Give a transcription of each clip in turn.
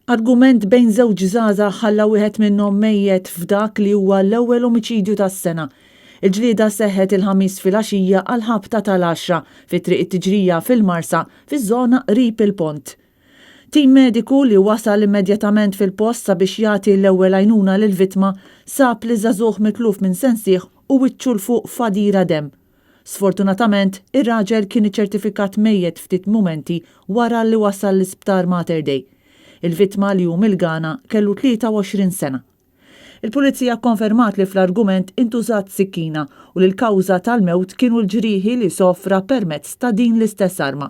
Argument bejn żewġ żgħażagħ ħalla wieħed minnhom mejjet f'dak li huwa l-ewwel omiċidju tas-sena. Il-ġlieda seħħet il-Ħamis filgħaxija għall-ħabta tal-għaxra fi Triq it-Tiġrija fil-Marsa fiż-żona qrib il-pont. Tim mediku li wasal immedjatament fil-post sabiex jagħti l-ewwel għajnuna lill-vittma sab liż-żagħżugħ mitluf minn sensih u wiċċu 'l fuq f'għadira demm. Sfortunatament, ir-raġel kien iċċertifikat mejjet ftit mumenti wara li wasal l-Isptar Mater Dei. Il-vittma li hu mill-Ghana kellu 23 sena. Il-Pulizija kkonfermat li fl-argument intużat sikkina u li l-kawża tal-mewt kienu l-ġrieħi li sofra permezz ta' din l-istess arma.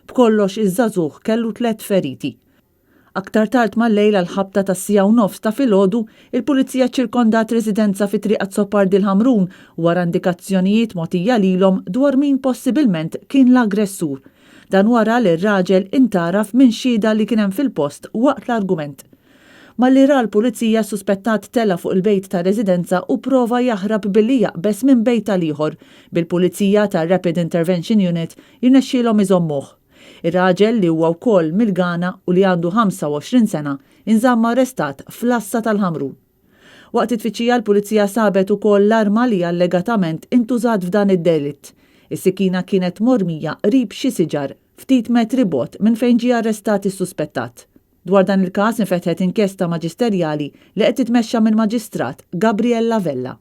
B'kollox iż-żagħżugħ kellu tlett feriti. Aktar tard mal-lejl għall-ħabta tas-siegħa u nofs ta' filgħodu, il-Pulizija ċċirkondat residenza fi Triq Azzopardi l-Ħamrun wara indikazzjonijiet mogħtija lilhom dwar min possibilment kien l-aggressur. Dan wara li r-raġel intgħaraf minn xhieda li kien hemm fil-post waqt l-argument. Malli ra l-Pulizija s-suspettat tela' fuq il-bejt tar-residenza u pprova jaħrab billi jaqbeż minn bejt għal ieħor, bil-Pulizija tar-Rapid Intervention Unit jirnexxielhom iżommuh. Ir-raġel, li huwa wkoll mill-Ghana u li għandu 25 sena, inżamm arrestat fl-għassa tal-Ħamrun. Waqt it-tfittxija l-Pulizija sabet ukoll l-arma li allegatament intużat f'dan id-delitt. Is-sikkina kienet mormija qrib xi siġar, ftit metri bogħod minn fejn ġie arrestat is-suspettat. Dwar dan il-każ infetħet inkjesta maġisterjali li qed titmexxa mill-Maġistrat Gabriella Vella.